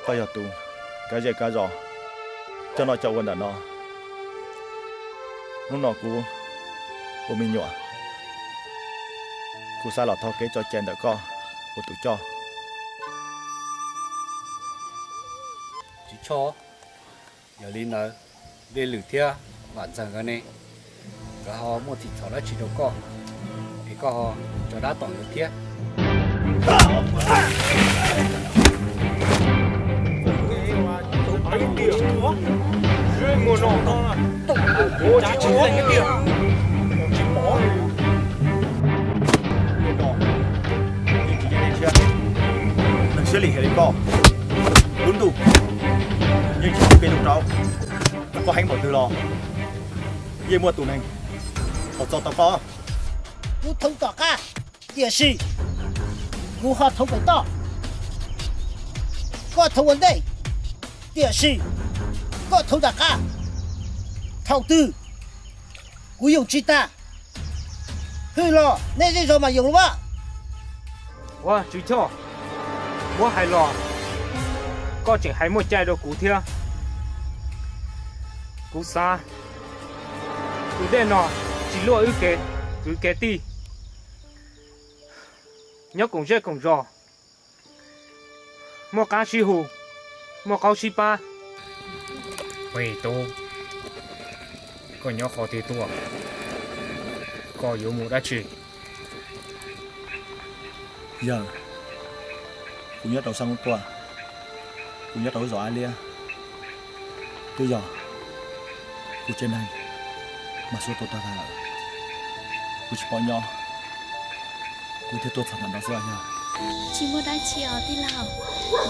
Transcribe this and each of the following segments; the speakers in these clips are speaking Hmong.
Koj yog tus kab zej kab zos coj noj coj ua ntawm no. Hnub no kuv ua me nyuam, kuv xav los taug kev tso cai ntawm koj ua tus coj. Tsis txhob, yog li ntawd, Dej Lwm thiab Vam Ntxawg nkawd ne, nkawd ho muaj txim txhaum dab tsi rau koj, es koj ho tso dab tom nkawd thiab? Neeg siab lim hiam li koj, lub ntuj yeej tsis pub kev zoo rau. Koj heev npaum twg los yeej muaj tus neeg los txo tau koj. Kuv thoob tom qab, tiam sis kuv ho thoob pem toj. Koj thoob ua ntej, tiam sis koj thoob nram qab. Thaum twg kuv yoog tsis tag, hwj los nej zej zog mas yoog lawm. Ua Tswv Choj, muab hais los koj tseem hais muaj cai rau kuv thiab. Kuv xav tus dej no tsis luaj wb kev kwv kev tij, nyob koom zej koom zos, muaj qab sib hu, muaj qaub sib pab. Pog Tub, koj nyob qhov twg tuaj? Koj yuav mus dab tsi? Yawg, kuv nyob rau sab Hmoob Tuaj, kuv nyob rau lub zos Ab Liab. Twb yog kuv tsev neeg mas xua tuag tag lawm, kuv tsis paub nyob, kuv thiaj tuaj txog ntawm no xwb os yawg. Tsis muaj dab tsi os tij laug,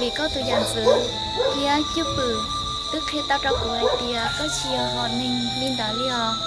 vim koj tus yam ntxwv thiab cwj pwm twb qhia tau rau kuv hais tias koj tsis yog hom neeg li ntawd li os.